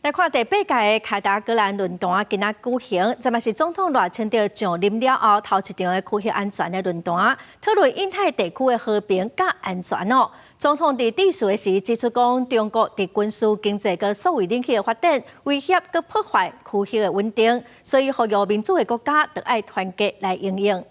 來看第八屆的凱達格蘭論壇今仔舉行，這嘛是總統賴清德上任了後頭一場的區域安全的論壇，討論印太地區的和平佮安全哦。總統佇致辭的時指出講，中國佇軍事、經濟佮數位領域的發展，威脅佮破壞區域的穩定，所以呼籲民主的國家著愛團結來因應。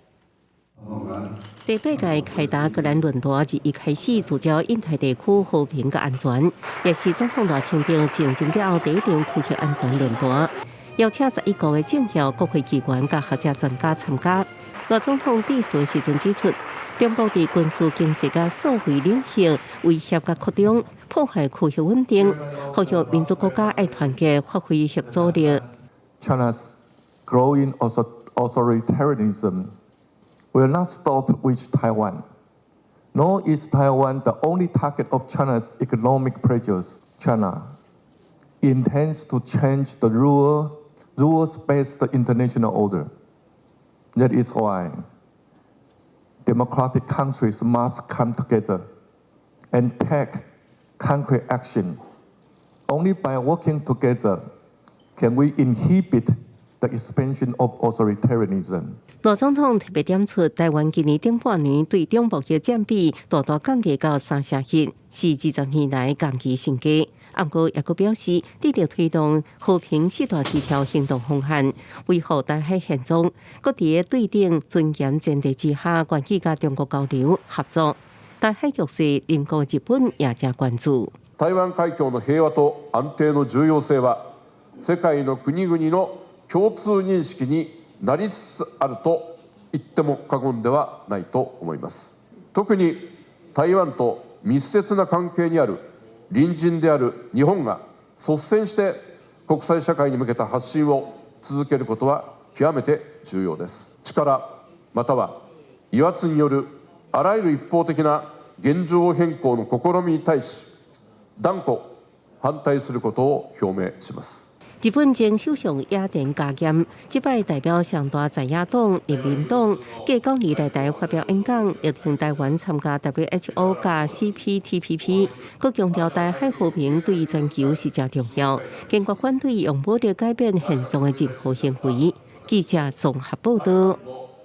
第八屆凱達格蘭論壇自一開始聚焦印太地區和平佮安全，也是總統賴清德上任了後第一場區域安全論壇，邀請11國的政要、國會議員佮學者專家參加。賴總統致辭時陣指出，中國佇軍事、經濟佮數位領域威脅佮擴張，破壞區域穩定，呼籲民主國家愛團結，發揮嚇阻力。 China's growing authoritarianism will not stop with Taiwan. Nor is Taiwan the only target of China's economic pressures. China intends to change the rules-based international order. That is why democratic countries must come together and take concrete action. Only by working together can we inhibit the expansion of authoritarianism. 賴總統特別點出，台灣今年頂半年對中貿易佔比大大降低到3成一，是20年來同期新低。毋過也閣表示，致力推動和平四大協調行動方案，維護台海現狀，閣佇對等尊嚴前提之下，願意佮中國交流合作。台海局勢，鄰國日本也誠關注。台灣海峽の平和と安定の重要性は世界の國々の共通認識になりつつあると言っても過言ではないと思います。特に台灣と密接な関係にある鄰人である日本が率先して國際社會に向けた発信を続けることは極めて重要です。力または威圧によるあらゆる一方的な現状変更の試みに対し斷固反対することを表明します。日本前首相野田佳彥，這擺代表上大在野黨自民黨，繼9年來台發表演講，力挺台灣參加 WHO 佮 CPTPP，閣強調台海和平對全球是誠重要，堅決反對用武力改變現狀的任何行為。記者綜合報道。